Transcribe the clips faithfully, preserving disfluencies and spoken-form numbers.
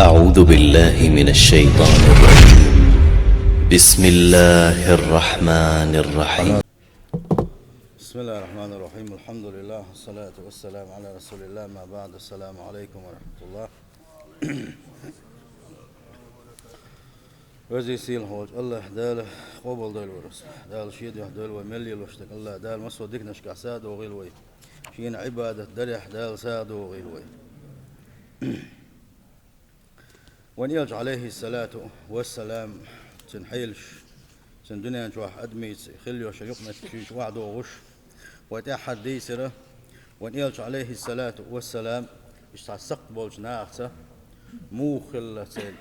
أعوذ بالله من الشيطان الرجيم. بسم الله الرحمن الرحيم. بسم الله الرحمن الرحيم. الحمد لله والصلاة والسلام على رسول الله. ما بعد. السلام عليكم ورحمة الله. Веза-сийлахь волчу АллахӀ Дала къобалдойла вай. Дала Шен дуьхьа дойла вай мел лелош дерг. АллахӀ Дала массо а диканашкахь сагӀа догӀийла вай. Шена Ӏибадат дарехь Дала сагӀа догӀийла вай. Вайн Элча, Ӏалайхиссалату вассалам, цуьнан хьелаш, цуьнан дуьнен чохь адамашца хилла йолу юкъаметтигаш охьадогӀуш, вай тӀаьххьара дийцира, вайн Элча, Ӏалайхиссалату вассалам, иштта цхьа сакхт болчу нахаца муха хилла церан,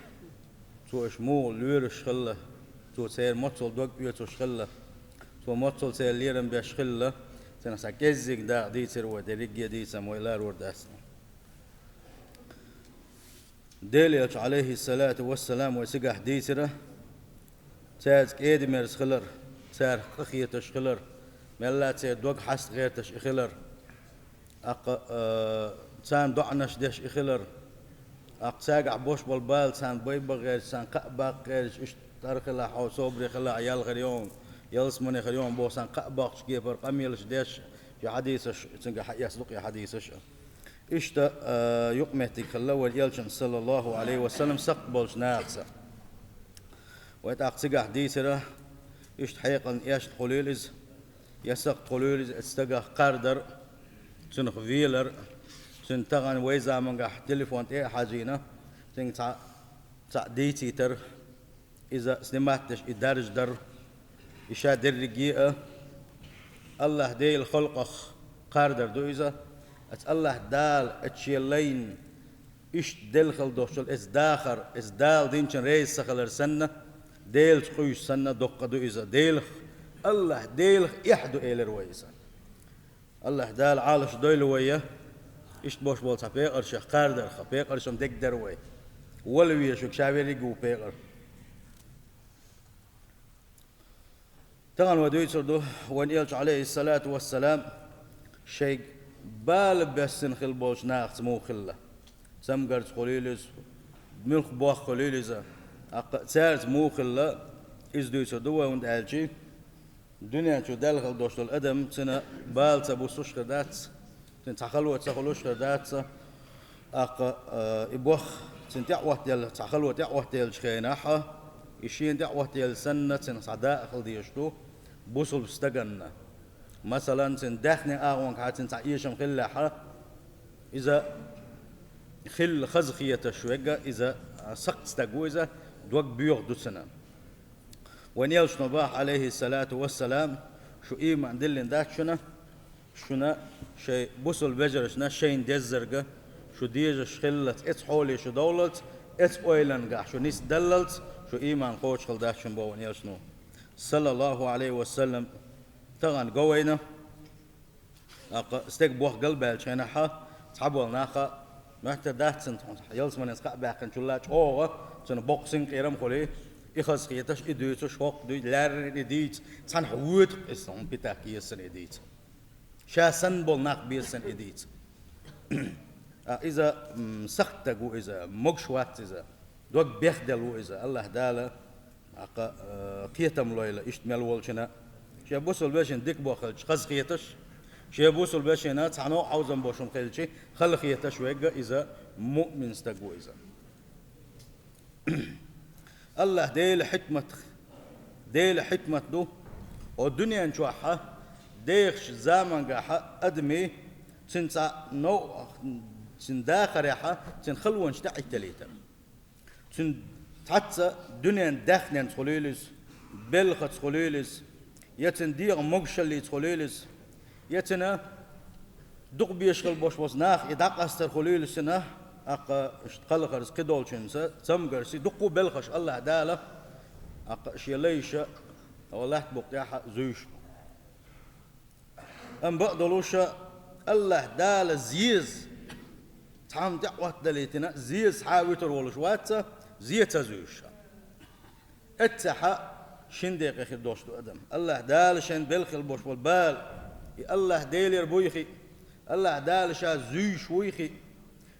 цо уьш муха лоьруш хилла, цо церан моццал дог оьцуш хилла, цо моццал церан лерам беш хилла, царна цхьа кӀеззиг дакъа дийцира вай, дерриге а дийцам вай ларор дац. Делан Элча, Ӏалайхиссалату вассалам, вай цигахь дийцира, цаьрца кӀеда-мерза хилар, царах къахеташ хилар, мелла а церан дог хьаста гӀерташ и хилар, тӀаккха, а, царна доӀанаш деш и хилар, тӀаккха цаьргахь болуш болу бала царна байбан гӀерташ, царна кхаъ баккха гӀерташ, иштта тӀара хилахь хьо, собаре хилахь, ял хир ю хьуна, ялсамане хир ю хьуна бохуш, царна кхаъ боккхучу кепара къамелаш деш, и хьадисаш, цуьнгахь хьаэцна ду-кх и хьадисаш а. Иштта, а, юкъаметтиг хилла вайн Элчан, саллаллаху Ӏалайхи ва саллам, сакхт болчу нахаца. Вай тӀаккха цигахь дийцира, иштта хьекъална эшна хуьлийла иза, я сакхт хуьлийла иза, оцу стагах кхардар, цунах велар, цуьнан тахана вай замангахь телефон тӀе а хьажийна, цуьнга цхьа, цхьаъ дийцийтар, иза снимать деш и даржадар, и ша дерриге а АллахӀ Делан халкъах кхардар ду иза. Оцу АллахӀ Дала оцу Шен лайна иштта делла хила долуш долу оцу дахар, оцу Дала динчун реза ца хилар санна, Делаца къуьйсуш санна доккха ду иза. Делах, АллахӀ Делах эхь ду, элира вай иза. АллахӀ Дала Ӏалаш дойла вай, иштта болуш болу цхьа пекъаршех кхардарх, пекъаршна дегдара вай. Вала везаш верг ша верриг а ву пекъар. Тахана вай дуьйцур ду, вайн Элча, Ӏалайхиссалату вассалам, шайга бала баьссина хилла болчу нахаца муха хилла. Цамгарца хуьлийла иза, муьлхха боххуьлийла иза, тӀаккха цаьрца муха хилла, иза дуьйцур ду вай, хӀунда аьлча дуьнен чу даьлла хила долуш долу адам, цуьнан бала ца буссуш хир дац, цуьнан цхьа хало ца хуьлуш хир дац. ТӀаккха, а, и бохху, цуьнан тӀе а хӀоттаелла, цхьа хало тӀе а хӀоттаеллачу хенахь, и шена тӀе а хӀоттаелла санна, цуьнан цхьа дакъа хила дезаш ду бусулба стаганна. Масалан, цуьнан даьхнийн агӀонгахь цуьнан цхьа эшам хиллехь, иза хилла хазахеташ верг, иза сакхт стаг ву, иза дог боьха ду цуьнан. Вайн Элчано боху, Ӏалайхиссалату вассалам, шу ийман диллина дац шуна, шуна шайн бусулба вежаршна шайна деззарг шу дезаш хиллалц, эцу хьоле шу довллалц, эцу ойлангахь шу нисдаллалц, шу ийман кхочуш хила дац шуна, боху вайн Элчано, саллаллаху Ӏалайхи ва саллам. Тахана го вайна, тӀаккха стеган бохк галбаьллачу хенахь, цхьаболу нах, моьттур дац цунна, ялсаманенца кхаъ баьккхинчул а чӀогӀа цунна боккха синкъерам а хуьлий, и хазахеташ, и дуьйцуш, хӀокху дуьйцу, лаьррина и дийца, цхьанхьа воьду-кх иза, хӀун питах еза санна и дийца. Ша санна болу нах беза санна и дийца. А иза, м, сакхт стаг ву иза, могуш вац иза, дог бехделла ву иза. АллахӀ Дала, тӀаккха, а, кхетам лойла иштта мел волчунна. Шен бусулба вешина дика боху хилча, хазахеташ, шен бусулба вешина цхьа новкъа хьовзам болуш хӀума хилча, халахеташ верг, иза муъмин стаг ву иза. АллахӀ Делан хьикмат, Делан хьикмат ду, хӀокху дуьнен чохь дехачу замангахь адамийн цуьнан цхьа новкъа, цуьнан дахарехь, цуьнан халонаш тӀеӀитталийтар. Цуьнан цхьацца дуьненан даьхненца хуьлийла иза, белхаца хуьлийла иза, я цуьнан дегӀан могушаллица хуьлийла иза, я цуьнан дукха безаш хила болуш болчу наха и дӀакъастар хуьлийла иза цуьнан, тӀаккха иштта кхалхарца кхидолчуьнца, цамгарца, дуккха а белхаш АллахӀ Дала, тӀаккха шен лайша, тӀаккха лаьттан букъа тӀехь зуьйш. Амма бакъдолуш, АллахӀ Дала зеза цхьамма тӀе а хӀоттадалийтина, зеза схьа а вуьтур волуш вац, зе ца зуьйш. Эццехь шина декъе хир долуш ду адам. АллахӀ Дала шайна белла хила болуш болу бала, и АллахӀ Делера буй хиъ, АллахӀ Дала ша зуьйш вуй хиъ,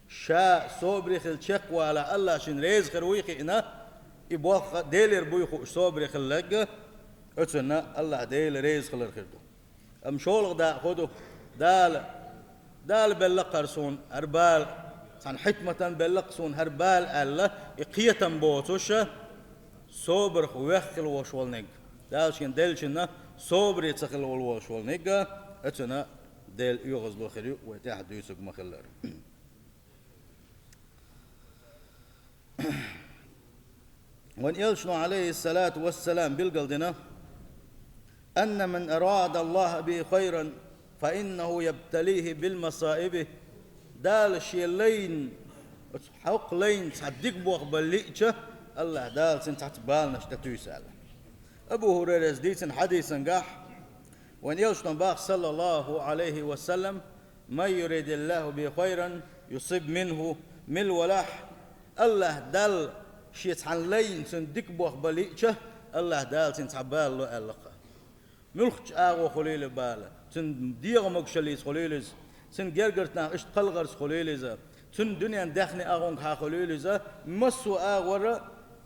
Ша собаре хила чекхвала, АллахӀ шийна реза хир вуй хиъна, и болх Делера буй хууш собаре хилларг, оцунна АллахӀ Дела реза хилар хир ду. Амма шолгӀа дакъа хӀун ду? Дала, Дала белла-кх хӀара суна хӀара бала, цхьана хьикматан белла-кх суна хӀара бала аьлла, и кхетам боцуш, собарах веххала волуш волниг. Дала шена деллачунна собаре ца хила волуш волниг, оцунна Делан оьгӀазло хир ю вай тӀехь дуьйцург ма-хиллара. Вайн элчано, Ӏалайхиссалату вассалам, билгалдина: «أن من أراد الله به خيرا فإنه يبتليه بالمصائب». Дала шен лайна, оцу хьокху лайна цхьа дика болх бан лиъча, АллахӀ Дала цунна цхьацца баланаш тӀетуьйсу аьлла. Абу ХӀурайрас дийцина хьадисангахь, вайн элчано боху, саллаллаху Ӏалайхи ва саллам: «من يرد الله به خيرا يصب منه». Мила валахь, АллахӀ Далла шен цхьана лайна цунна дика болх бан лиъча, АллахӀ Дала цунна цхьа бала ло аьлла-кх. Муьлххачу агӀор хуьлийла бала, цуьнан дегӀан могушаллица хуьлийла иза, цуьнан гергарчу нахах иштта кхалхарца хуьлийла иза, цуьнан дуьненан даьхни агӀонгахьа хуьлийла иза, массо а агӀор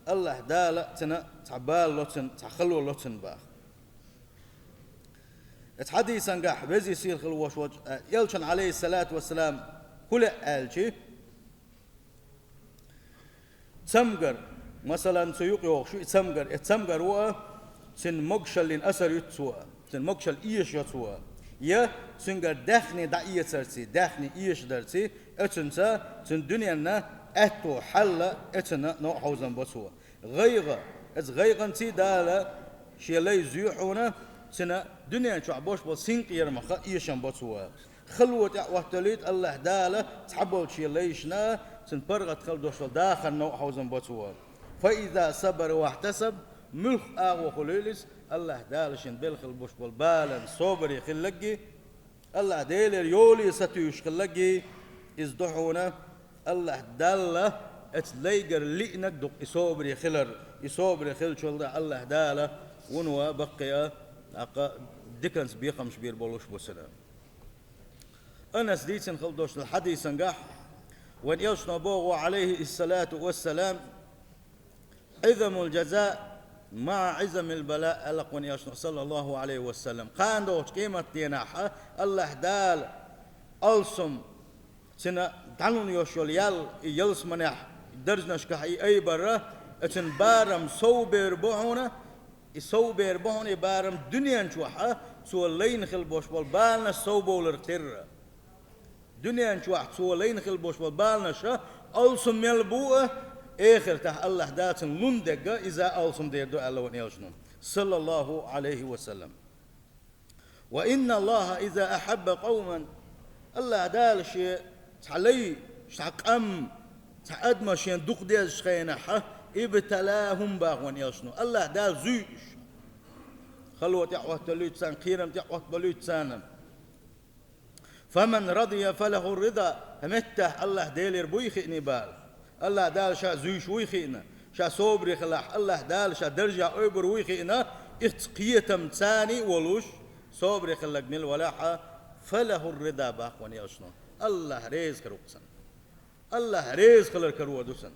АллахӀ Дала цунна цхьа бала ло цунна, цхьа хало ло цунна боху. Оцу хьадисангахь Веза-Сийлахь хила волуш волчу, э, элчано, Ӏалайхиссалату вассалам, хӀун лаьа аьлча, цамгар, масалан, цу юкъа йогӀуш ю и цамгар, и цамгар ву а, цуьнан могушаллина асар юьту цо а, цуьнан могушалла эшайо цо а, я цуьнгара даьхни дӀаэцарций, даьхни эшадарций, оцуьнца цуьнан дуьненна аьтто хьалла, оцунна новкъа хьовзам бо цо. ГӀайгӀа, оцу гӀайгӀанций Дала шен лай зуьй хьуна, цуьнан дуьнен чохь болуш болу синкъерамах эшам бо цо. Хало тӀе а хӀотталуьйту АллахӀ Дала цхьаболчу шен лайшна, цуьнан паргӀат хила долуш долу дахарна новкъа хьовзам бо цо. «فإذا صبر واحتسب», муьлхха агӀор хуьлийла иза, АллахӀ Дала шена белла хила болуш болу балан собаре хилларггий, АллахӀ Делера йоле сатуьйсуш хилларггий, иза ду хьуна, АллахӀ Далла оцу лайгара лиънарг ду-кх и собаре хилар, и собаре хиллачул тӀаьхьа АллахӀ Дала вуно баккхий а, тӀаккха диканца бекхамаш бийр болуш бу цунна. Анаса дийцина хила долчу хьадисангахь, вайн элчано боху, Ӏалайхиссалату вассалам: «عظم الجزاء مع عظم البلاء», аьлла-кх вайн элчано, саллаллаху Ӏалайхи ва саллам. Кхана догӀучу къематденахь АллахӀ Дала алсам, цуьнан дӀалун йолуш йолу ял, и ялсаманехь, даржанашкахь и айбар, оцуьнан барам совбер бу хьуна, и совбер бу хьуна и барам дуьнен чохь а, цо лайна хила болуш болу баланаш совбовлар терра. Дуьнен чохь цо лайна хила болуш болу баланаш а алсам мел бу а, эхартахь АллахӀ Дала цунна лун дерг а иза алсам дер ду аьлла вайн элчано, саллаллаху Ӏалайхи ва саллам. «وإن الله إذا أحب قوما», АллахӀ Дала шен цхьа лай, цхьа къам, цхьа адамаш шена дукха дезачу хенахь, «ابتلاهم», боху вайн элчано, АллахӀ Дала зуьй уьш. Хало тӀе а хӀотталуьйту царна, кхерам тӀе а хӀоттабалуьйту царна. «فمن رضي فله الرضا», хӀара меттехь АллахӀ Делера буй хиъна и бала. АллахӀ Дала ша зуьйш вуй хиъна, ша собаре хилахь, АллахӀ Дала ша даржехь ойбур вуй хиъна, иштта кхетам царний а волуш, собаре хилларг мила валахь а, «فله الرضا», боху вайн элчано. АллахӀ реза хир ву-кх цунна. АллахӀ реза хилар карор ду цунна.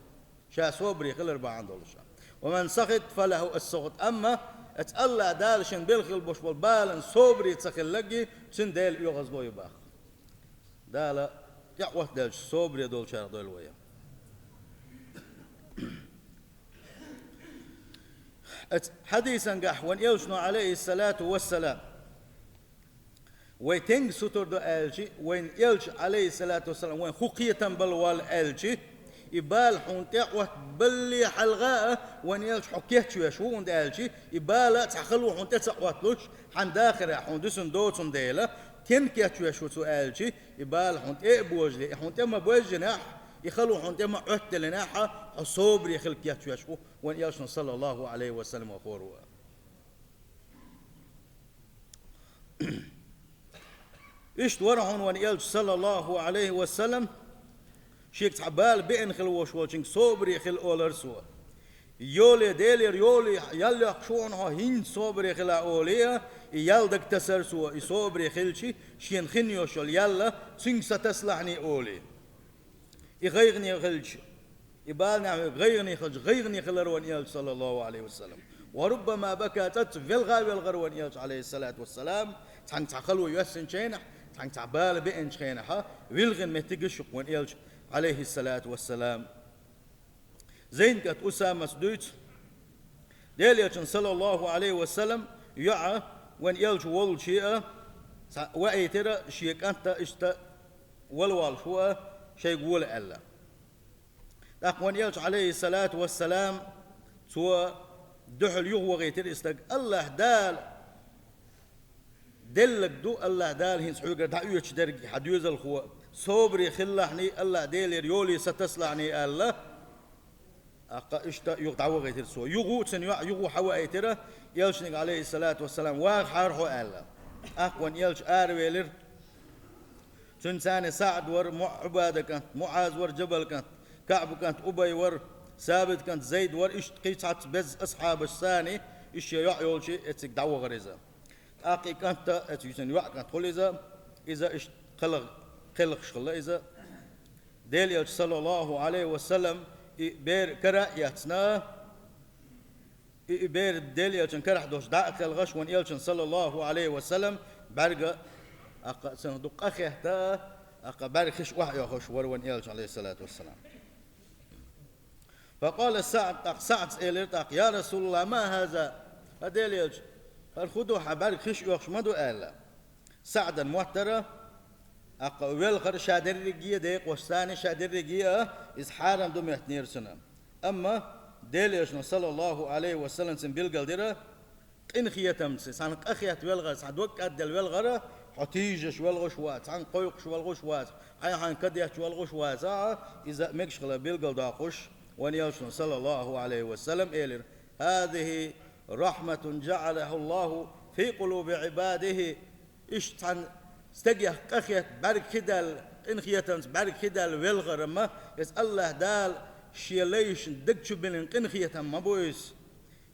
Ша собаре хилар бахьана долуш. «ومن سخط فله السخط». Амма оцу АллахӀ Дала шена белла хила болуш болу балан собаре ца хилларггий, цуьнан Делан оьгӀазло ю боху. Дала тӀе а хӀоттаделча собаре долчарах дойла вай. Оцу хьадисангахь вайн элчано, Ӏалайхиссалату вассалам, вай стенга сутара до аьлча, вайн элча, Ӏалайхиссалату вассалам, вайн хӀун кхетам бала воллу аьлча, и бала хьуна тӀе а хӀоттабалале хьалха а, вайн элча, хьо кечвеш ву, хӀунда аьлча и бала а, цхьа хало хьуна тӀе ца а хӀотталуш, хьан дахарехь хьуна дуьсун доцун дела, стенна кечвеш ву цо аьлча, и бала хьуна тӀе а божале, и хьуна тӀе ма-божжинехь, и хало хьуна тӀе ма-Ӏоттаделлинехь, хьо собаре хила кечвеш ву, вайн элчано, саллаллаху Ӏалайхи ва саллам, вахор ву. Иштта вара хьуна вайн элча, саллаллаху Ӏалайхи ва саллам, шега цхьа бала беана хила волуш волчуьнга собаре хила олура цо. Йоле, Делера йоле, ял йоккхуш ву хьуна хьо, хӀинца собаре хила олий а, и ял дага тасара цо, и собаре хилча, шена хин йолуш йолу ял цуьнга сатасалахьаний олий. И гӀайгӀане хилча, и бала нах гӀайгӀане хилча, гӀайгӀане хилар вайн Элча, саллаллаху Ӏалайхи ва саллам. وربما بكى, цӀаццӀа велха велхар вайн Элча, Ӏалайхи ссалату вассалам, цхьанга цхьа хало йоьссинчу хенахь, цхьанга цхьа бала беанчу хенахь, вилхина меттиг ю-кх вайн Элча, Ӏалайхи ссалату вассалам. Зайд кӀант Усамас дуьйцу, Делан Элчанна, саллаллаху Ӏалайхи ва саллам, йоӀа вайн Элча волчу а, цхьа ваийтира шен кӀант а, иштта вала волуш ву а, шайга вола аьлла. ТӀаккха вайн Элча, Ӏалайхи ссалату вассалам, цо дуьхьал юха вахийтира и стаг. АллахӀ Дала деллаг ду, АллахӀ Дала хӀинца хьоьгара дӀаоьцуш дерг хьан доьзалхо, собаре хилалахьний, АллахӀ Делера йолий сатасалахьний аьлла, тӀаккха иштта юха дӀавахийтира цо. Юха цуьнан йоӀ юха хьаваийтира, Элчанга, Ӏалайхи ссалату вассалам, вахахьара хьо аьлла. ТӀаккха вайн Элча аравелира. Цуьнца цхьаьна СаӀд вара, Му-, Ӏубада кӀант, МуӀаз вара, Джабал кӀант, КаӀб кӀант Убай вара, Сабит кӀант Зайд вара, иштта кхин цхьацца беза асхьабаш цхьаьна, иштта шен йоӀ йолчу эциг дӀавахара иза. ТӀаккха и кӀант а, эцу йисина йоӀ кӀант хуьлу иза, иза иштта кхелха-, кхелхаш хилла иза. Делан Элча, саллаллаху Ӏалайхи ва саллам, и бер кара а эцна, и, и бер Делан Элчан карахь долуш дӀа а кхелхаш, вайн Элчанна, саллаллаху Ӏалайхи ва саллам, бӀаьрга, тӀаккха цунах дукха къа хетта, тӀаккха бӀаьргаш охьаоьхуш вара вайн Элча, Ӏалайхи ссалату вассалам. فقال سعد, тӀаккха СаӀдас элира тӀаккха: «يا رسول الله، ما هذا؟» ХӀа, Делан Элча, хӀара хӀун ду, хьан бӀаьргаш оьхуш ма ду аьлла. СаӀдан моттара, тӀаккха велхар ша дерриге а, декъош цхьаьна ша дерриге а, иза хьарам ду моьттинера цунна. Амма Делан Элчано, саллаллаху Ӏалайхи ва саллам, цунна билгалдира, къинхетамца, цхьана къа хетта велхар, цхьана дог кӀадделла велхар, хьо тийжаш велхаш вац, цхьанна кхойкхуш велхаш вац, хьайн-хьайн ка детташ велхаш вац, а, иза мегаш хилар билгалдоккхуш, вайн Элчано, саллаллаху Ӏалайхи ва саллам, элира: «هذه رحمة جعلها الله في قلوب عباده». Иштта цхьана стагех къа хетта, бӀаьрг хи даьлла, къинхетамца бӀаьрг хи даьлла велхар-м, иза АллахӀ Дала шен лайшна даг чу биллина къинхетам ма бу иза.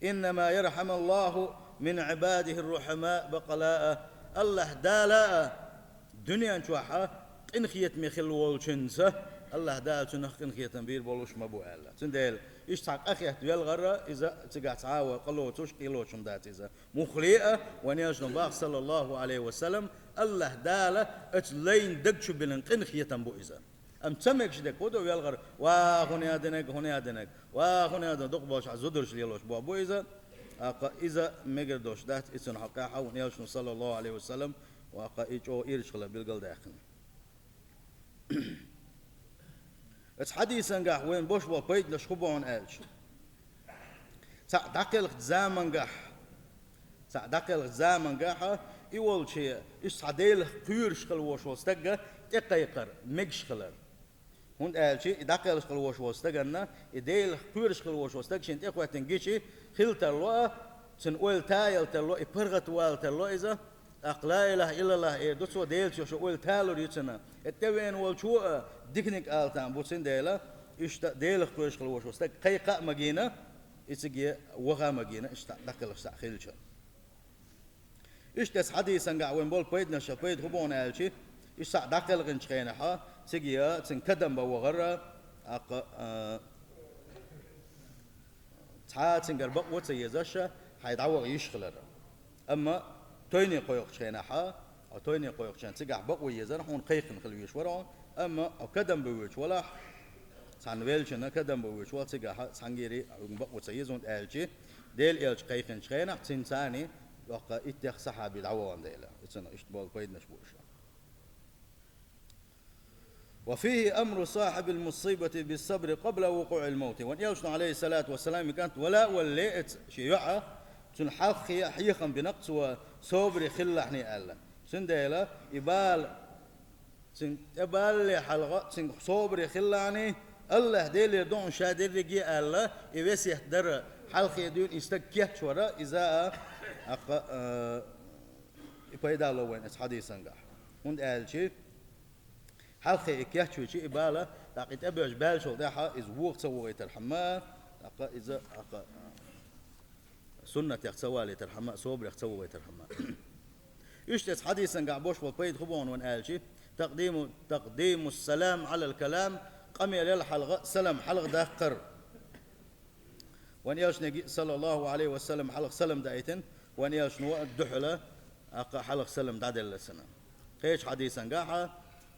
«إنما يرحم الله من عباده الرحماء», бакъ ала а, АллахӀ Дала а дуьнен чохь къинхетаме хилла волчуьнца АллахӀ Дала цунах къинхетам бийр болуш ма бу аьлла. Цундела иштта цхьа къа хетта велхар, иза цигахь цхьа а вай къа лоцуш, къе лоцуш хӀума дац иза. Муххале а, вайн Элчано боху, саллаллаху Ӏалайхи ва саллам, АллахӀ Дала оцу лайна даг чу биллина къинхетам бу иза. Амма ца мегаш дерг хӀун ду велхар: «Ва, хӀун яа динарг, хӀун яа динарг, ва, хӀун яа динарг», дукха болуш хьан зударш лелош боху бу иза. ТӀаккха иза мегар долуш дац, и цунах хьакъехьа вайн Элчано, саллаллаху Ӏалайхи ва саллам, тӀаккха и чӀогӀа ирча хилар билгалдаьккхина. Оцу хьадисангахь вайна бош болу пайданаш хӀун бу аьлча, цхьаъ дӀакхелхачу замангахь, цхьаъ дӀакхелхачу замангахь и волче, иштта цхьа Делах кхоьруш хила волуш волу стагга тӀекхайкхар мегаш хилар. ХӀунда аьлча и дӀакхелхаш хила волуш волу стаганна, и Делах кхоьруш хила волуш волу стаг шена тӀекхоьттина гича, хила тарло а, цуьнан ойла таяла тарло, и паргӀатвала тарло иза, тӀаккха «Ла илаха иллаллах» эр ду цо, Делаца йолу ойла талур ю цуьнан. И тӀевеана волчо а диканиг ала там бу, цундела иштта Делах кхоьруш хила волуш волу стаг кхайкха а магийна, и цига ваха а магийна, иштта дӀакхелхаш цхьаъ хилча. Иштта оцу хьадисангахь вайн болу пайданаш, пайда хӀун бу аьлча, иштта цхьаъ дӀакхелхинчу хенахь, цига цуьнан кадам бан вахара, тӀаккха, а, цхьа а цуьнгара бакъо ца езаш, хьайн дӀаваха йиш хилар. Амма тойне кхойкхучу хенахь, хьо тойне кхойкхучу хенахь цигахь бакъо езара, хьуна кхайкхина хила везаш вара хьо, амма хьо кадам бан воьдуш валахь, цхьана веллачунна кадам бан воьдуш валахь, цигахь цхьаьнгара хьуна бакъо ца еза, хӀунда аьлча Делан Элча кхайкхинчу хенахь цуьнан царний, тӀаккха иттех сахьаби дӀавахана дела. И цунах иштта болу пайданаш бу уьш. وفيه أمر صاحب المصيبة بالصبر قبل وقوع الموت. Вайн Элчано, Ӏалайхиссалату вассалам, и кӀант вала а валале, оцу шен йоӀа, цунна хьалххе а хьехам бина-кх цо собаре хилалахьний аьлла. Цундела и бала цуьнга тӀебалале хьалха, цуьнга собаре хилалахьний, АллахӀ Делера ду хьуна ша дерриге а аьлла, и весет дара, хьалххе дуьйна и стаг кечвара, иза а, тӀаккха, а, и пайда ло вайна оцу хьадисангахь. ХӀунда аьлча хьалххе и кечвича и бала, тӀаккха и тӀебоьжча баьллачул тӀаьхьа иза вогӀу ца вогӀийтархьама, тӀаккха иза, тӀаккха, суннатех ца валийтархьама, собарех ца вогӀийтархьама. Иштта оцу хьадисангахь бош болу пайда хӀун бу вайн аьлча, تقديم، تقديم السلام على الكلام Къамел яла хьалха салам хьалха даккхар. Вайн элчанга, саллаллаху Ӏалайхи ва саллам, хьалха салам даийтина, вайн элчано а духьала, аккха хьалха салам дӀаделла цунна. Кхечу хьадисангахьа,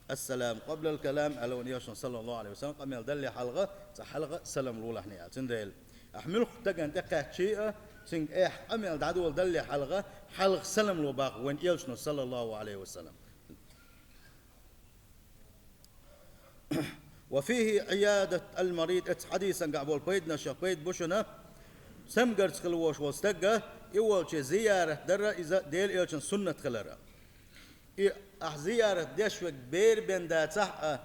«Ассаламу къаблал калам», аьлла вайн элчано, саллаллаху Ӏалайхи ва саллам, къамел далле хьалха, цкъа хьалха салам лолахьний аьлла. Цундела, ахь муьлхха стагана тӀекхаьчча а, цуьнга эхь къамел дӀадоладалле хьалха, хьалха салам ло боху вайн элчано, саллаллаху Ӏалайхи ва саллам. «Ва фихи Ӏиядатул марид», оцу хьадисангахь болу пайданашех пайда бу шуна, цамгарца хила волуш волу стаг, и волче зиярат дара иза Делан элчан суннат хилара. И ахь зиярат деш верг бер бен дацахь а,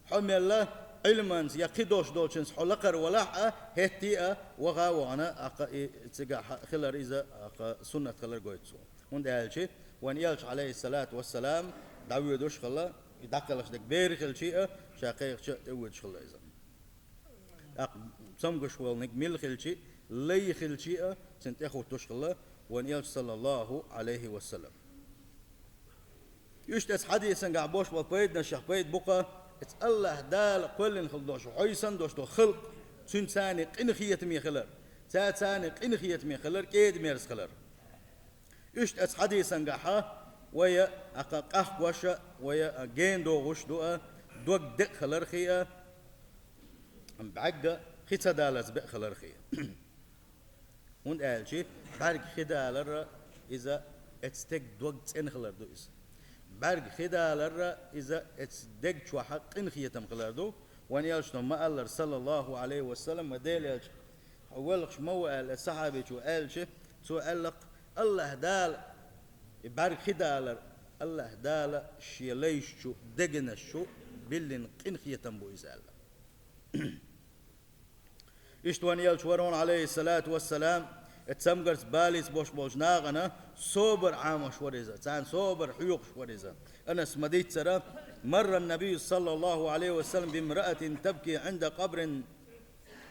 хьо мелла Ӏилманца я кхидолуш долчуьнца хьо лакхара валахь а, хӀетте а ваха а вахана, аккха и цигахь хилар иза, аккха суннат хилар гойту цо. ХӀунда аьлча вайн элча, Ӏалайхиссалату вассалам, дӀавоьдуш хилла, и дӀакхелхаш дерг бер хилча а, ша кхайкхича а тӀевоьдуш хилла иза. ТӀаккха цамгаш волниг мила хилча а, лай хилча а, цунна тӀехӀуттуш хилла вайн элча, саллаллаху Ӏалайхи ва саллам. Иштта оцу хьадисангахь болуш болу пайданашех пайда бу-кха, оцу АллахӀ Дала кхоьллина хила долуш, хьой санна долуш долу халкъ, цуьнан царний къинхетаме хилар, цара царний къинхетаме хилар, кӀеда-мерза хилар. Иштта оцу хьадисангахьа вай а, аккха, къахкош а, вай а гена догӀуш ду а, дог декъа хилархий а, бӀаьрг а хи ца даларца бекъа хилархий а. ХӀунда аьлча бӀаьрг хи далар а иза оцу стеган дог цӀена хилар ду иза. БӀаьрг хи далар а иза оцу дег чохь къинхетам хилар ду. Вайн элчано ма-аллара, саллаллаху Ӏалайхи ва саллам, ма Делан элча, хьо воьлхуш ма ву аьлла, оцу сахьабичо аьлча, цо аьлла-кх, АллахӀ Дала, и бӀаьрг хи далар, АллахӀ Дала шен лайш чу, дегнаш чу биллина къинхетам бу иза аьлла. Иштта вайн элча вара хьуна, Ӏалайхиссалату вассалам, оцу цамгарца балица болуш болчу нахана собар Ӏамош вара иза, царна собар хьоьхуш вара иза. Анаса ма-дийццара: «Марра ан-набийю, саллаллаху Ӏалайхи ва саллам, бимраатин табки Ӏинда къабрин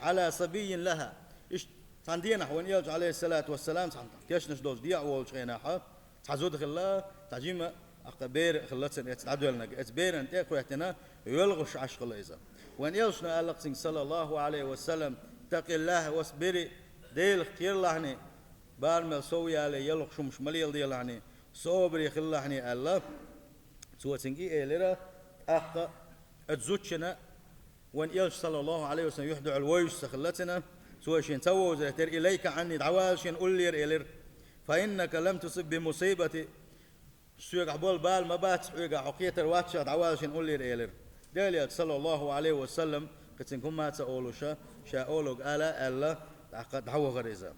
Ӏала сабиййин лаха». Иштта цхьана дийнахь вайн элча, Ӏалайхиссалату вассалам, цхьана кешнаш долчу дехьа волчу хенахь, цхьа зуда хилла, цхьа жима, аккха, бер а хилла цуьнан, оцу дӀадоьллинарг. Оцу берана тӀе а хӀоьттина, воьлхуш Ӏаш хилла иза. Вайн элчано аьлла-кх цуьнга, саллаллаху Ӏалайхи ва саллам: «ИттакъиллахӀа васбир, Делах кхералахьний, барамел сов яле, ялх хӀумаш ма леладелахьний, собаре хилалахьний», аьлла. Цо цуьнга и элира, тӀаккха оцу зудчунна вайн элча, саллаллаху Ӏалайхи ва саллам, юьхь-дуьхьал вовзаш ца хилла цуьнан, цо шена ца вовзар тера, «Илайка Ӏанни, дӀавала шена уллера», элира. «Фа иннака лам тусиб би мусибати, соьгахь болу бала ма бац хьоьгахь, хьо кхетар вац шех, дӀавала шена уллера», элира. Делан элча, саллаллаху Ӏалайхи ва саллам, кхин цуьнга хӀумма а ца олуша, ша олург ала а аьлла, тӀаккха дӀавахара иза.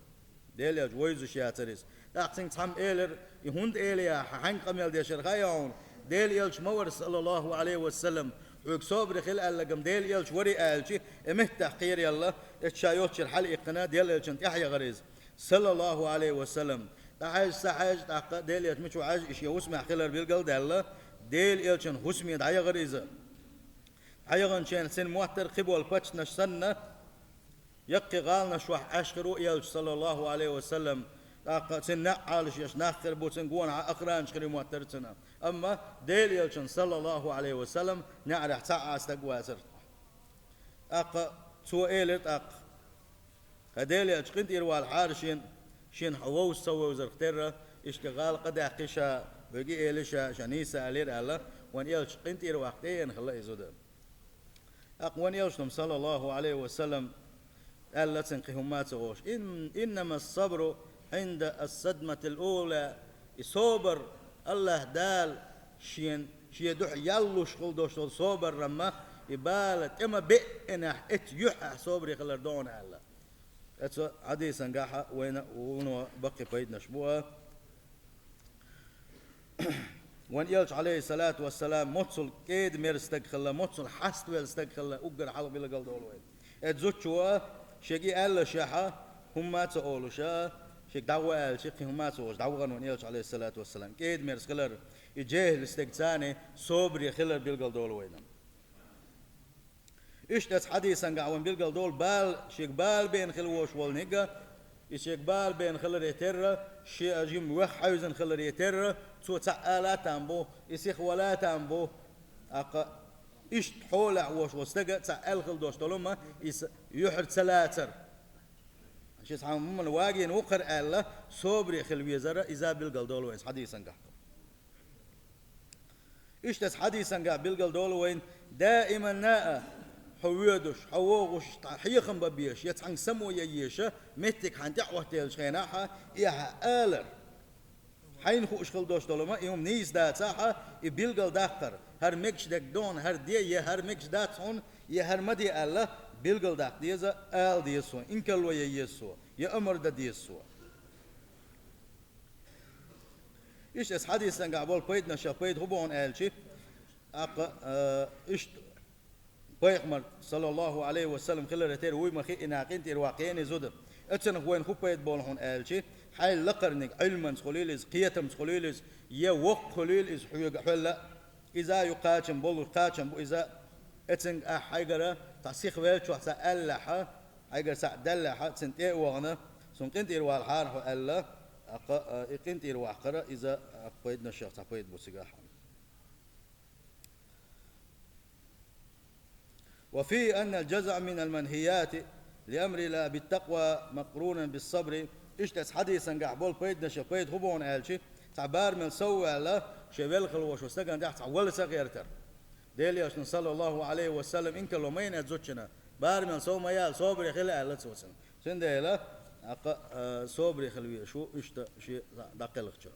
Делан элча вовзаш яцара иза. ТӀаккха цуьнга цхьамма элира: «И хӀунда элира, хьан хьаьнга къамел дешар хаьий хьуна? Делан элча ма вара, саллаллаху Ӏалайхи ва саллам, хьоьга собаре хила аьлларг-м Делан элча варий», аьлча, и меттах кхераелла, эцу ша йоцучуьра хьалаиккхина, Делан элчанна тӀаьхьа яхара иза, саллаллаху Ӏалайхи ва саллам. ДӀахьаьжча, ца хьаьжча, тӀаккха Делан элча мичахь ву Ӏаьжча, и шен хӀусамехь хилар билгал а даьлла, Делан элчан хӀусаме дӀаяхара иза. Дӏаяханчохь цуьнан моттара кхин болу паччахьаш санна, яккхий гӏаланаш чохь Ӏаш хир ву элча, саллаллаху Ӏалайхи ва саллам, тӏаккха цуьнан неӀ Ӏалашъеш нах хир бу, цуьнан гонахьа охранаш хир ю моттара цуьнан. Амма Делан элчанан, саллаллаху Ӏалайхи ва саллам, неӀарехь цхьа а стаг вацара. ТӀаккха цо элира тӀаккха: «ХӀай Делан элча, къинтӀера валахьара шена, шена хьо вовза ца вевзарх терра, иштта гӀала къа даьккхи ша, вега эли ша, ша нийса алийра», — аьлла, вайн элча къинтӀера ваккха тӀеена хилла и зуда. ТӀаккха вайн элчано, саллаллаху Ӏалайхи ва саллам, аьлла цуьнга кхин хӀумма а ца олуш: «Ин-, иннама ас-сабру Ӏинда ас-садматил ула». И собар, АллахӀ Дала шен, шен дуьхьа ял луш хила долуш долу собар-м, и бала тӀе ма беънехь, эцу юьхьехь собаре хилар ду хьуна аьлла. Эцу хьадисангахьа вайна вуно баккхий пайданаш бу а. Вайн элча, Ӏалайхиссалату вассалам, моццул кӀеда-мерза стаг хилла, моццул хьаставелла стаг хилла, уггар хьалха билгал долу вайна. Эцу зудчо шега и аьллашехьа, хӀумма а ца олуша, шега дӀагӀо аьлча, кхин хӀумма а ца олуш, дӀавахана вайн элча, Ӏалайхиссалату вассалам. КӀеда-мерза хилар, и жехӀил стаг царний собаре хилар билгал долу вайна. Иштта эцу хьадисангахь вайн билгал долу бала, шега бала беъна хила волуш волу нигга, и шега бала беъна хиларе терра, шен а жима вех хьаьвзина хиларе терра, цо цхьаъ ала а там бу, и сиха вала а там бу, тӀаккха Иштта хьолахь волуш волу стага цхьаъ аьлла хила долуш долу ма, иза юьхьар ца лацар. Шен цхьа хӀуманна вагийна ву-кх хӀара аьлла, собаре хила везара, иза билгал долу вайна хьадисангахь. Иштта аса хьадисангахь билгал долу вайна, даиманна а хьо воьдуш, хьо вогӀуш, хьехам бан безаш, я цхьаьнга само ян езаш, меттиг хьайна тӀехӀоттаеллачу хенахь, и хьан алар. Хьайна хууш хила долуш долу ма, и хӀума нийса дацахь, и билгал даккхар, хӀара мегаш дерг ду хьуна, хӀара де, я хӀара мегаш дац хьуна, я хӀара ма де аьлла, билгал даккха деза, ала деза цо, инкарло ян еза цо, я амар дан деза цо. Иштта аса хьадисангахь болу пайданашах пайда хӀун бу хьуна аьлча, аккха, а, иштта Пайхамар, саллаллаху Ӏалайхи ва саллам, хилар тера вуй ма хиъна, къинтӀера ваккха кхиъна зуда. Оцунах вайна хӀун пайда болу хьуна аьлча, хьайла лакхарниг, Ӏилманца хуьлийла иза, кхетамца хуьлийла иза, я воккха хуьлийла иза хьоьга хьоьлла. Иза ю кхачам болу, кхачам бу иза. Оцунга ахь хьайгара цхьа сиха веллачохь цхьа аьллехь, хьайгара цхьаъ даьллехь, цунна тӀе а вахана, цунна къинтӀера валахьара хьо аьлла, аккха, а, и къинтӀера ваккхара иза, а, пайданашех цхьа пайда бу цигахь. وفيه أن الجزع من المنهيات لأمر الله بالتقوى مقرونا بالصبر. Иштта аса хьадисангахь болу пайданашех пайда хӀун бу хьуна аьлча, цхьа барамел сов а ваьлла, шен велла хила волуш волу стагана тӀехь цхьа вала ца гӀертар. Делан Элчано, саллаллаху Ӏалайхи ва саллам, инкарло ма йина зудчунна, барамел сов ма яла, собаре хила аьлла цо цунна. Цундела, аккха, а, собаре хила везаш ву, иштта шен дӀакхелхачо.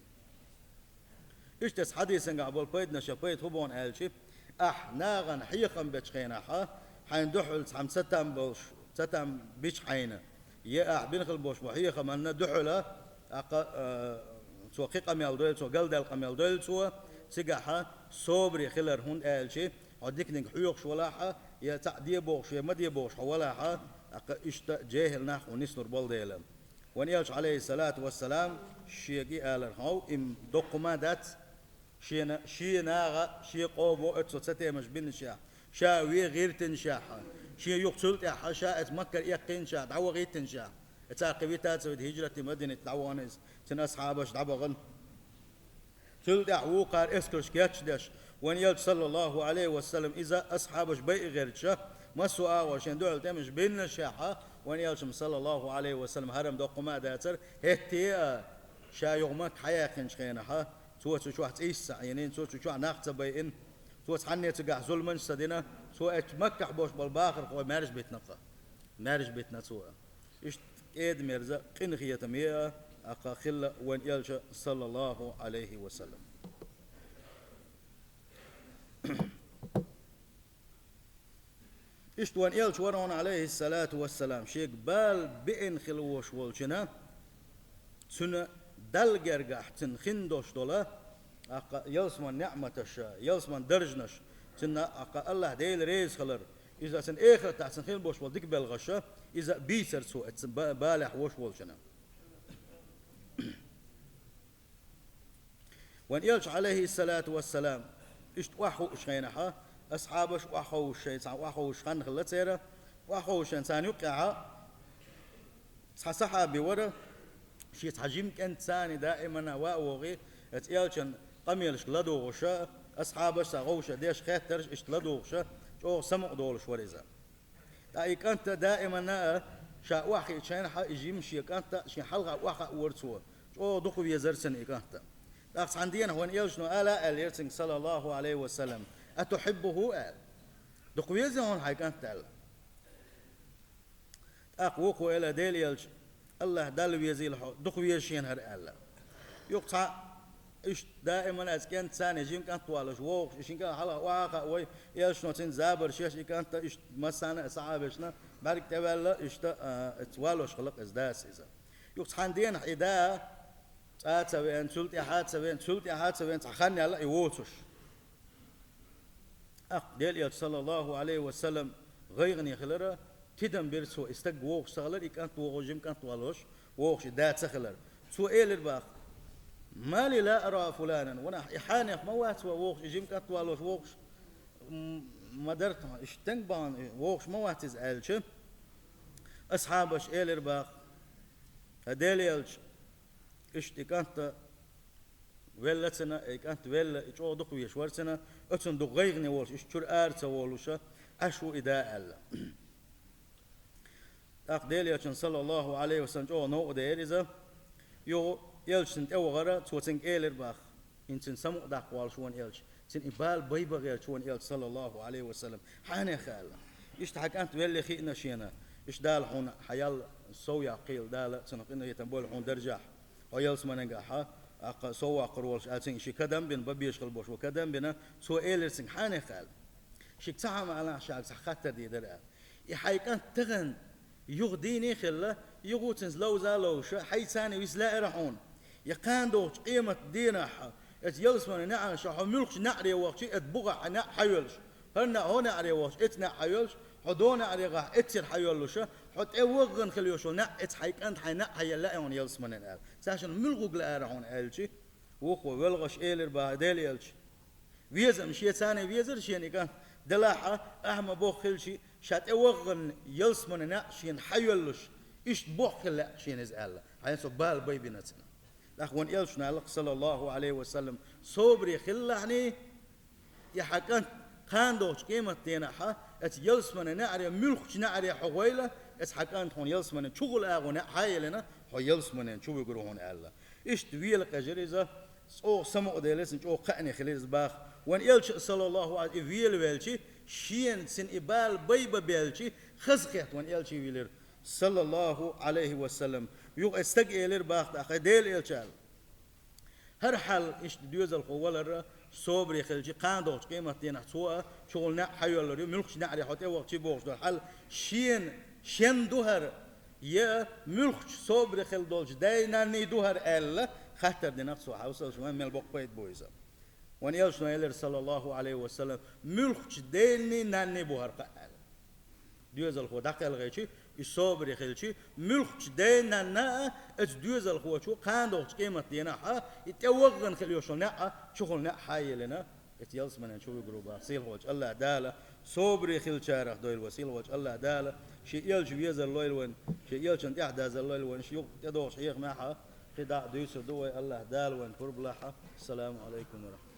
Иштта аса хьадисангахь болу пайданашех пайда хӀун бу хьуна аьлча, ахь нахана хьехам бечу хенахь, хьайна дуьхьал цхьамма цатам болуш, цатам бича хьайна, я ахь бина хила болуш бу хьехаманна дуьхьала, аккха, а, цо кхин къамел дойла, цо галдаьлла къамел дойла цо, цигахь собаре хилар, хӀунда аьлча хьо диканиг хьоьхуш валахь, я цхьаъ де бохуш, я ма де бохуш хьо валахь, аккха иштта жехӀил нах хьуна нислур болу дела. Вайн Элча, Ӏалайхиссалату вассалам, шега и алар хьо, и доккха хӀума дац, шена, шен наха, шен къомо оццо цатемаш биннашехь, ша вен гӀиртинашехь, шен юха цул тӀаьхьа ша оцу Маккара эккхинашехь, дӀавахийтинашехь, цара кхин вита а ца вита хӀижрат дина Мадинате дӀавахана иза, цуьнан асхьабаш дӀабахана. Цул тӀаьхьа вукхара эскарш кечдеш, вайн Элча, саллаллаху Ӏалайхи ва саллам, иза асхьабаш байъа гӀерташ, массо а агӀор шен дуьхьал тӀемаш биннашехь, вайн Элча-м, саллаллаху Ӏалайхи ва саллам, хӀара-м доккха хӀума а дацара, хӀетте а ша юха Макка хьаяьккхинчу хенахь, цо цу чохь цӀийс ца Ӏийнийна, цо цу чохь нах ца байина, цо цхьанне цигахь зуламаш ца дина, цо оцу Маккахь болуш болу бахархой маьржа битина-кх, маьржа битина цо. Иштта кӀеда-мерза, къинхетаме а, аккха хилла вайн Элча, саллаллаху Ӏалайхи ва саллам. Иштта вайн Элча вара хьуна, Ӏалайхиссалату вассалам, шега бала беана хила волуш волчунна, цуьнан Далла гергахь цуьнан хин долуш долу, аккха, ялсаман неӀматаш, ялсаман даржанаш, цуьнан, аккха, АллахӀ Дела реза хилар, иза цуьнан эхартахь цуьнан хила болуш болу дика белхаш, иза бийцар цо оцу ба-, балехь волуш волчунна. Вайн Элча, Ӏалайхиссалату вассалам, иштта охьахууш хенахь, асхьабаш охьаховшаш, цхьа охьаховшаш хан хилла церан, охьаховшаш царна юккъехь цхьа сахьаби вара, шен цхьа жима кӀентан цани даимана ван а вогӀий, оцу Элчан къамелашка ладугӀуш, асхьабаш цхьа гӀовша деш хеттарш иштта ладугӀуш, чӀогӀа самукъадолуш вара иза. Ткъа и кӀант даимана а ша охьахиъча хенахь, и жима шен кӀант шен хьалха охьахаавора цо. ЧӀогӀа дукха везара цунна и кӀант. ТӀаккха цхьана дийнахь вайн Элчано ала а аьллера цуьнга, саллаллаху Ӏалайхи ва саллам: «Атухьиббуху?» — аьлла. «Дукха везий хьуна хьайн кӀант?» — аьлла. ТӀаккха вукхо элира: «Делан Элча, АллахӀ Далла везийла хьо, дукха веза шена хӀара», — аьлла. Юха цхьа иштта даиман оцу кӀентан цани жима кӀант волуш вогӀуш, и шин кӀант хьалха охьа а хаавой, Элчано цуьнца забарш еш, и кӀант иштта массарна а сахьабашна бӀаьрг тӀеваьлла, иштта, а, оцу валош хилла-кх иза дас иза. Юха цхьана дийнахь и да цӀа а ца веана, цул тӀаьхьа а ца веана, цул тӀаьхьа а ца веана, цхьа хан яьлла и воцуш. ТӀаккха Делан Элча, саллаллаху Ӏалайхи ва саллам, гӀайгӀане хилара, тидам бира цо, и стаг вогӀуш ца хилар, и кӀант вогӀуш, жима кӀант волуш вогӀуш и да ца хилар. Цо элира боху: «Ма ли ла ара фуланан?» Ванах, и хьенех ма вац ван вогӀуш, и жима кӀант волуш вогӀуш, м, ма дара тхьа, иштта стенга бахана вогӀуш ма вац иза аьлча, асхьабаша элира боху: «ХӀай Делан Элча, иштта и кӀант велла цунна, и кӀант велла, и чӀогӀа дукха везаш вара цунна, оцунна дукха гӀайгӀане волуш, иштта чуьра ара ца волуша, Ӏаш ву и да аьлла. ТӀаккха Делан Элчанна, саллаллаху Ӏалайхи ва саллам, чӀогӀа новкъа деара иза. Юха Элча цунна тӀевахара, цо цуьнга элира боху: «ХӀинца цуьнан самукъадаккха волуш ву хьуна Элча, цуьнан и бала байбан гӀерташ ву хьуна Элча, саллаллаху Ӏалайхи ва саллам, хьанех», аьлла. Иштта хьан кӀант велле хиъна шена, иштта Дала хьуна хьан ял сов яккхийла, Дала цунах къинхетам бойла хьуна даржехь. Хьо ялсаманегахь, тӀаккха сов ваккхар волуш аьлла, цуьнга ши кадам бина, бан безаш хила болуш ву кадам бина, цо элира цуьнга: «Хьанех?» аьлла. Шига ца хьама алахь шага цхьа хаттар дийр дара аьлла. И хьайн кӀант тахана юха дийне а хилла, юха цуьнца ловза а ловзуша, хьайца а виса лаьара хьуна. Я кхана догӀучу къематан дийнахь, эцу ялсаманин неӀарша хьо муьлххачу неӀаре вахча, эцу бухахь хьан неӀ хьайоьллуш. ХӀара неӀ хьо неӀаре вахча, эцу неӀ хьайоьллуш, хьо догӀу неӀарехь эццара хьайоьллуша, хьо тӀе ваххана хила йолуш йолу неӀ, эцу хьайн кӀант хьайн неӀ хьайоьлла а хьуна ялсаманин аьлла. Цаьршинна муьлха гуг лаьара хьуна аьлча, вукхо велхаш элира боху Делан Элча. Веза-м шен царна везара шена и кӀант, делахь а, ахьа ма бохху хилча, ша тӀе ваххана ялсаманин неӀ шена хьайоьллуш, иштта боххуш хила лаьа шена иза аьлла. Хьайн со бала байбина цунна. ТӀаккха вайн Элчано аьлла, саллаллаху Ӏалайхи ва саллам, собаре хилалахьний, и хьан кӀант кхана догӀучу къематан дийнахь, эцу ялсаманин неӀаре, муьлххачу неӀаре хьо гӀойла, эцу хьан кӀанта хьуна ялсаманин чухула агӀо неӀ хьан а еллина, хьо ялсаманин чу вуьгур ву хьуна аьлла. Иштта вела кхаьжира иза, чӀогӀа самукъаделира цунна, чӀогӀа кхаъне хилира иза боху. Вайн Элча, саллаллаху Ӏалайхи, и велавелча, шена цуьнан и бала байбан белча, хазахетта вайн Элча вилира, саллаллаху Ӏалайхи ва саллам. Юха и стага элира боху тӀаккха: «Делан Элча, аьлла, хӀара хьал иштта доьзалхо валар собаре хилча, кхана догӀучу къематан дийнахь цо а чухула неӀ хьайоьллур ю, муьлххачу неӀаре хьо тӀе вахча бохуш долу хьал шена, шен ду хӀара, я муьлххачу собаре хилла долчу дай-нанний ду хӀара?» аьлла, хаттар дина цо. Хьовсал шу, мел боккха пайда бу иза. Вайн Элчано элира, саллаллаху Ӏалайхи ва саллам, муьлххачу дайний-нанний бу хӀара кхаъ аьлла. Доьзалхо дӀакхелхича, и собаре хилча, муьлххачу дайнанна а, эцу доьзалхочо кхана догӀучу къематан дийнахь а, и тӀе ваххана хила йолуш йолу неӀ а, чухула неӀ хьан а еллина, эцу ялсаманин чу вуьгур ву боху сийлахьчу АллахӀ Дала. Собаре хиллачарах дойла вай сийлахьчу АллахӀ Дала. Шен Элча везар лойла вайн, шен Элчанна тӀаьхьадазар лойла вайн, шен юкъа тӀедогӀучу хьехамехь а кхин дӀа а дуьйцур ду вай, АллахӀ Дала вайн пурба лахь. Ассаламу Ӏалайкум ва рахьматуллахӀ.